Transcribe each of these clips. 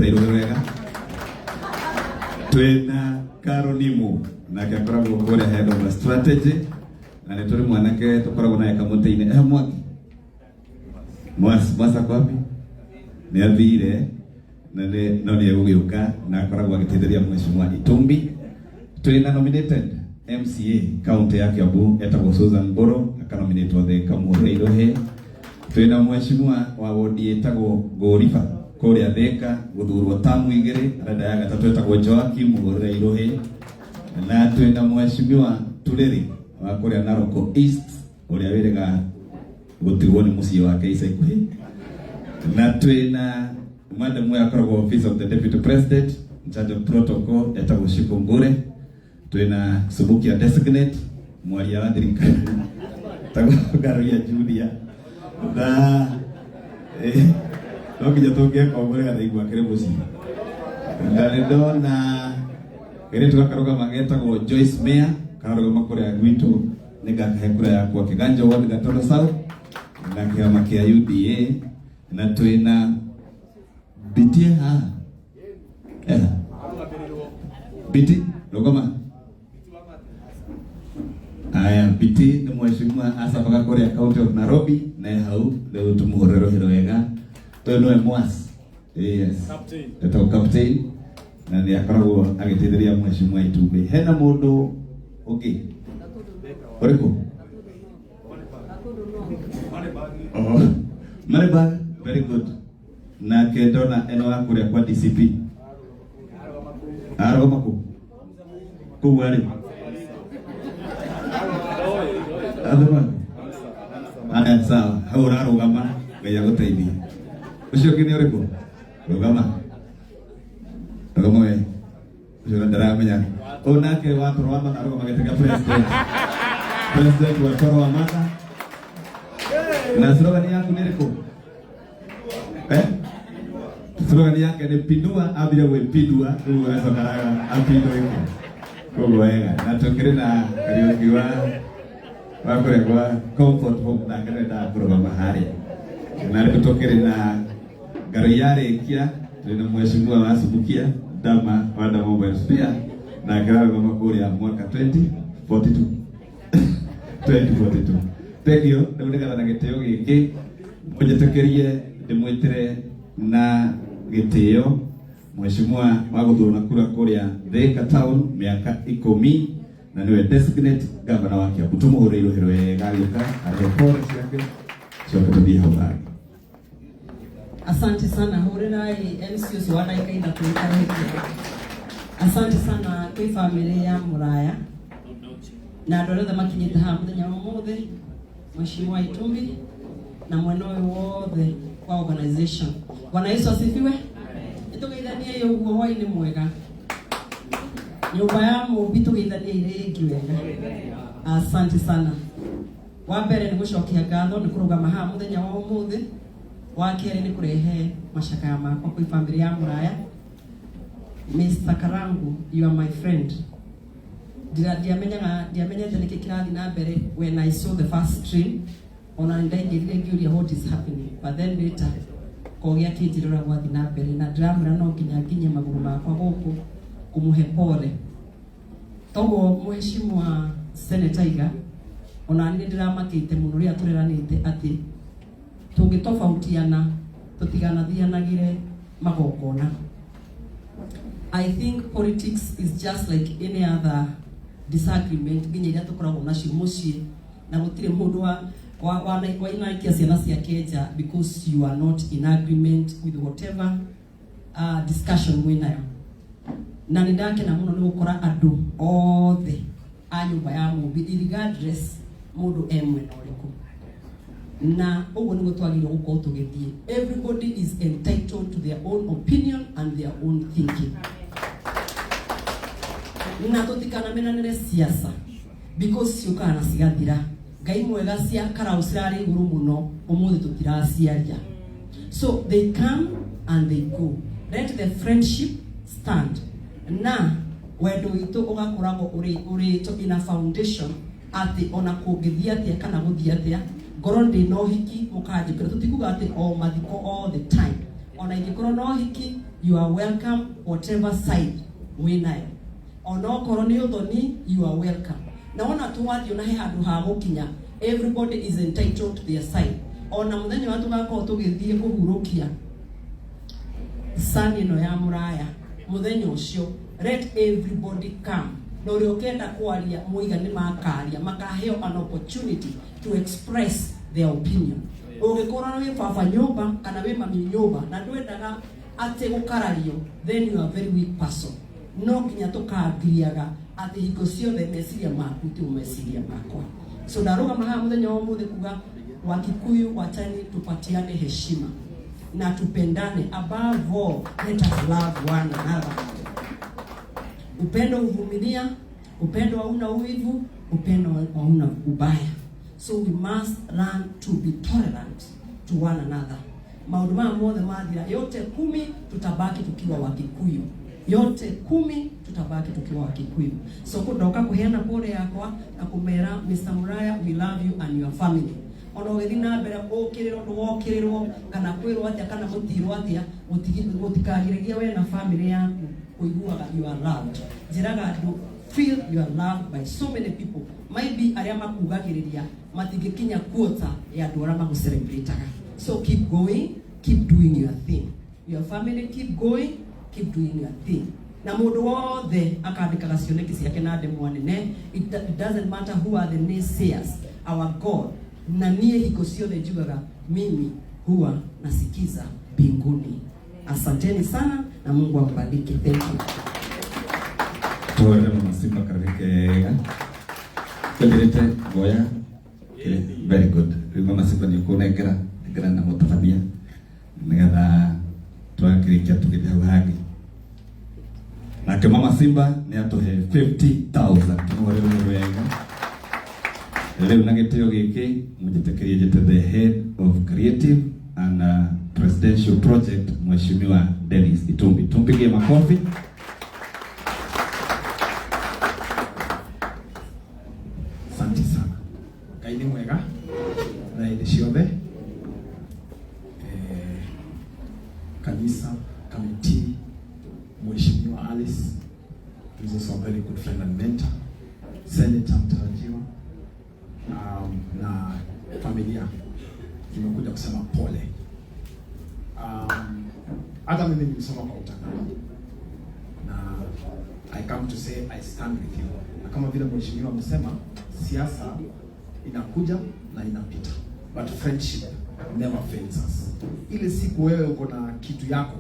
Irũhĩ wega. Twĩna Karonimu, nake akoragwo kũrĩa head of strategy, na nĩ tũrĩ mwanake tũkoragwo naye kamũtĩ-inĩ. Mwaki Mwasa ako wapi? Nĩ athire na nĩ no nĩ egũgĩũka na akoragwo agĩteithĩrĩria Mheshimiwa Itumbi. Twĩna nominated MCA county ya Kiambu etagwo Susan Mboro, akanominatwo Thika Mũhũre Irũhĩ. Twĩna mheshimiwa wa wodi ĩtagwo Ngũriba kũrĩa Thika gũthurwo tamu igĩrĩ, arenda ya gatatũ, etagwo Joakim Mũhũrĩre Irũhĩ. Na twĩna mheshimiwa Turĩrĩ wa kũrĩa Narok East, ũrĩa wĩrĩga gũtigwo nĩ mũciĩ wake ica ikuhĩ. Na twĩna madam ũyũ akoragwo Office of the Deputy President in charge of protocol, etagwo Shiko Ngure. Twĩna Subukia designate, mwaria wa thirikari, etagwo Ngaruiya Julia. Na no nginya tũngĩeka ũguo nĩgetha igua akĩrĩ mũciĩ. Na nĩ ndona kairĩtu gakarũgama getagwo Joyce Meyer, kararũgama kũrĩa gwitũ, nĩngakahe kura yakwa, Kĩganjo Ward, Gatoro South, na kĩama kĩa UDA. Na twĩna Biti haha. Biti, rũgama. Aya, Biti nĩ mheshimiwa acabaga kũrĩa county of Nairobi, na hau rĩu tũmũhũre rũhĩ wega. Ũyũ nĩwe Mwas. Yes. Etagwo Captain, na nĩ akoragwo agĩteithĩrĩria mheshimiwa Itumbĩ. Hena mũndũ ũngĩ ũrĩkũ? Oh, Maribag, very good. Nake ndona eno wa kũrĩa kwa DCP. Arũgama kũ? Kũu arĩ. Athoma. Aya, sawa. Hau ũrarũgama, Ngai agũteithie. Ũcio ũngĩ nĩ ũrĩkũ? Rũgama. Rũgama we. Ũcio ndaramenya. Ũyũ nake wa toro wa matha arũgama gĩtĩ kĩa president. President wa toro wa matha. Na slogan yaku nĩ ĩrĩkũ? Eh? Slogan yake nĩ pindua, ambire gwĩpindua, rĩu agacoka apindũke. Koguo wega. Na tũkĩrĩ na Kariũki wa kũrĩa kwa Comfort Home, nake nĩendaga kũrũgama harĩa. Na rĩu tũkĩrĩ na Ngarũ yarĩkia, tũrĩ na mheshimiwa wa Subukia Dama wa Dama Welfare, nake ararũgama kũrĩa mwaka 2042. 2042. Thank you. Rĩu nĩgetha na gĩtĩo gĩkĩ mũnjĩtĩkĩrie ndĩmwĩtĩre na gĩtĩo mheshimiwa wa gũthurwo na kura kũrĩa Thika Town mĩaka 10, na nĩwe designate governor wa Kiambu. Tũmũhũrĩre irũhĩ wega agĩũka arehe pole ciake, coke tũthiĩ hau hangĩ. Asante sana, hũrĩrai MC ũcio wa ndagĩka 3 karũhĩkia. Asante sana kwĩ famĩlĩ ya Mũraya na andũ arĩa othe makinyĩte haha mũthenya wa ũmũthĩ, Mheshimiwa Itumbi na mwena ũyũ wothe wa organization. Bwana Yesu asifiwe. Nĩtũgeithaniei ũguo hwainĩ mwega. Nyũmba ya Mũmbi, tũgeithaniei rĩngĩ wega. Asante sana. Wa mbere nĩ gũcokia ngatho nĩ kũrũgama haha mũthenya wa ũmũthĩ. Wa kerĩ nĩ kũrehe macakaya makwa kwĩ famĩlĩ ya Mũraya. Mr. Karangu, you are my friend. Ndira ndiamenyaga, ndiamenyete nĩkĩ kĩrathiĩ na mbere when I saw the first stream. Ona nĩ ndaingĩrire ngĩũria what is happening, but then later kogĩa kĩnjĩra ũrĩa gwathiĩ na mbere, na ndĩramwĩra no nginya nginye magũrũ makwa gũkũ kũmũhe pole. Toguo mheshimiwa Senator Iga, ona niĩ ndĩramakĩte mũno rĩrĩa tũreranĩte atĩ tũngĩtofautiana tũtiganathianagĩre magongona. I think politics is just like any other disagreement nginya iria tũkoragwo nacio mũciĩ, na gũtirĩ mũndũ wa wainaikia ciana ciake nja because you are not in agreement with whatever discussion mwĩnayo. Na nĩ ndakena mũno nĩ gũkora andũ othe a nyũmba ya Mũmbi, regardless mũndũ e mwena ũrĩkũ, na ũguo nĩguo twagĩrĩirwo gũkorwo tũgĩthiĩ. Everybody is entitled to their own opinion and their own thinking, na tũtikanamenanĩre siasa because ciũkaga na cigathira. Ngai mwega, cia karau cirarĩ igũrũ mũno, ũmũthĩ tũtiraciaria. So they come and they go. Let the friendship stand, na wendo witũ ũgakoragwo ũrĩ in a foundation atĩ ona kũngĩthiĩ atĩa kana gũthiĩ atĩa, ngorwo ndĩ na ũhiki mũkanjĩkĩra. Tũtikuga atĩ o mathiko all the time, ona ingĩkorwo na ũhiki. You are welcome whatever side wĩnayo, onokorwo nĩ ũthoni, you are welcome. Na wona twathiĩ ona he handũ ha gũkinya, everybody is entitled to their side. Ona mũthenya wa tũgakorwo tũgĩthiĩ kũhurũkia sani ĩno ya Muraya, mũthenya ũcio let everybody come, na ũrĩa ũkenda kwaria mũiga nĩ makaria, makaheo an opportunity to express their opinion. Ũngĩkorwo wĩ baba nyũmba kana wĩ mami nyũmba na ndwendaga atĩ gũkarario, then you are a very weak person. No nginya tũkangiriaga atĩ hingo ciothe meciria maku ti meciria makwa. So ndarũgama haha mũthenya wa ũmũthĩ kuga, Wakikuyu, wachani tupatiane heshima na tupendane. Above all, let us love one another. Upendo huvumilia, upendo hauna uwivu, upendo hauna ubaya. So we must learn to be tolerant to one another. Maũndũ maya mothe mathira, yote 10 tutabaki tukiwa Wakikuyu, yote 10 tutabaki tukiwa Wakikuyu. So kundoka kuheana pole yakwa na kumera, Mr. Muraya, we love you and your family. Ona ũgĩthiĩ na mbere ũkĩrĩrwo, ndũgokĩrĩrwo kana kwĩrwo atĩa kana gũtirwo atĩa, gũtikagiragia we na family yaku kũiguaga you are loved. Njĩraga andũ, feel you are loved by so many people. Maybe arĩa makugagĩrĩria matingĩkinya quota ya andũ arĩa magũcelebrataga. So keep going, keep doing your thing. Your family, keep going, keep doing your thing. Na mũndũ wothe akandĩkaga cioneki ciake na ndemwa nene. It doesn't matter who are the naysayers. Our God, na niĩ hingo ciothe njugaga mimi huwa nasikiza mbinguni. Asanteni sana na Mungu ambariki. Thank you. Tuone Mama Simba kareke twendete goya. Very good. Rĩu Mama Simba nĩ ũkũnengera nengera na mũtabania nĩgetha twakĩrĩkia tũgĩthiĩ hau hangĩ. Nake Mama Simba nĩ atũhe 50,000. Tũmũhũrĩre wega. Rĩu na gĩtĩo gĩkĩ mũnjĩtĩkĩrie njĩte the head of creative and presidential project, Mheshimiwa Dennis Itumbi. Tumpigie makofi. Asante sana. Ngai nĩ mwega na hĩndĩ ciothe. Kanisa, committee, Mheshimiwa Alice, who is also a very good friend and mentor, Senator mtarajiwa, na familia, nimekuja kusema pole. Hata mimi nilisoma kwa utangazaji na I come to say I stand with you. Na kama vile mheshimiwa amesema, siasa inakuja na inapita, but friendship never fails us. Ile siku wewe uko na kitu yako,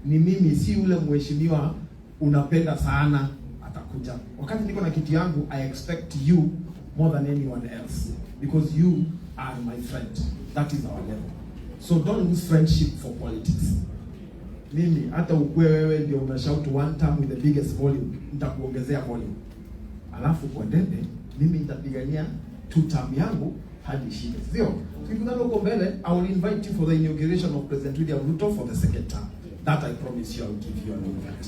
ni mimi, si yule mheshimiwa unapenda sana atakuja. Wakati niko na kitu yangu, I expect you more than anyone else because you are my friend. That is our level. So don't lose friendship for politics. Mimi hata ukue wewe ndio una shout one time with the biggest volume, nitakuongezea volume. Alafu kwa debe mimi nitapigania two term yangu hadi shida. Sio? Tukikutana huko mbele, I will invite you for the inauguration of President William Ruto for the second term. That I promise you, I will give you an invite.